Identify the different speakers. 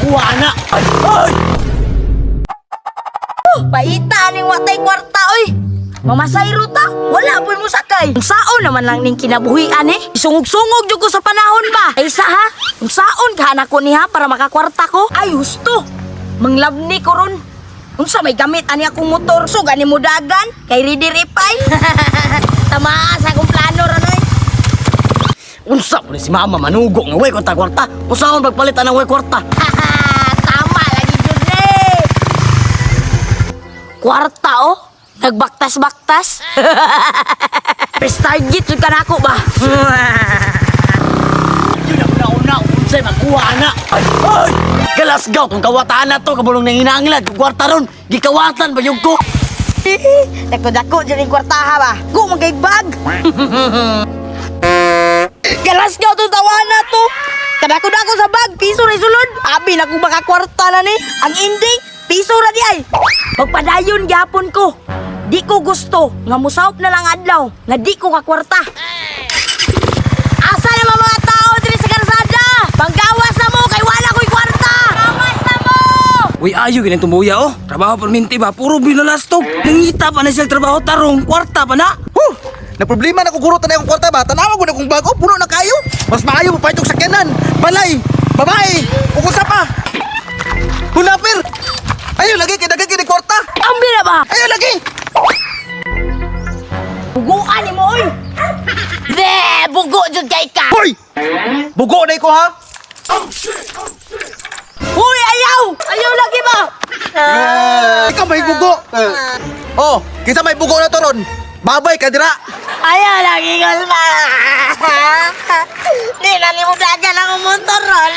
Speaker 1: makuha ana? Ay, ay!
Speaker 2: Paita ning watay kwarta oy. Mamasayro ta, wala po'y musakay. Unsaon naman lang ning kinabuhian eh. Sungog-sungog jud ko sa panahon ba. Ay sa ha, unsaon ka nako niha para makakwarta ko? Ay husto. Manglabni ko ron. Unsa may gamit ani akong motor? So gani mo dagan kay ready repay. Tama sa akong plano ron oy.
Speaker 1: Unsa po ni si mama manugo nga way kwarta kwarta? Unsaon pagpalit anang way kwarta?
Speaker 2: Tama lagi jud ni. Kwarta oh. Nagbaktas-baktas. Press target jud ka nako ba?
Speaker 1: Yun ang una-una, unsay makuha ana? Ay, ay! Galasgaw kung kawataan na to, kabulong nang hinanglan, kung kwarta ron, gikawatan ba yung ko?
Speaker 2: Dako-dako dyan yung kwartaha ba? Go magay bag. Galasgaw tong tawana to. Kadako-dako sa bag, piso ra sulod. Abi na kung makakwarta na ni. Ang ending, piso ra di ay. Magpadayon gyapon ko. Di ko gusto nga musawop na lang adlaw nga di ko kakwarta. Asa naman mga tao diri sa kalsada? Panggawas na mo kay wala ko'y kwarta. Gawas na mo!
Speaker 3: Uy, ayo ginang tumuya oh. Trabaho perminti ba? Puro binalastog. Nangita pa na siya trabaho tarong. Kwarta pa na.
Speaker 4: Huh! Na problema na kuguro tanay akong kwarta ba? Tanawa ko na kung bago, puno na kayo. Mas maayo mo pa itong sakyanan, balay, babae, ug usa pa. Hunapir! Ayo lagi kay daghan kini kwarta.
Speaker 2: Ambi na ba?
Speaker 4: Ayo lagi.
Speaker 2: Buguan ni mo oy. Be, bugo jud kay ka.
Speaker 4: Hoy! Bugo na ko ha.
Speaker 2: Uy, ayaw! Ayaw lagi ba?
Speaker 4: Eh, ikaw may bugo. Oh, kinsa may bugo na to ron? Babay ka dira.
Speaker 2: Ayaw lagi gulma. Di na ni mo dagan ang motor ron.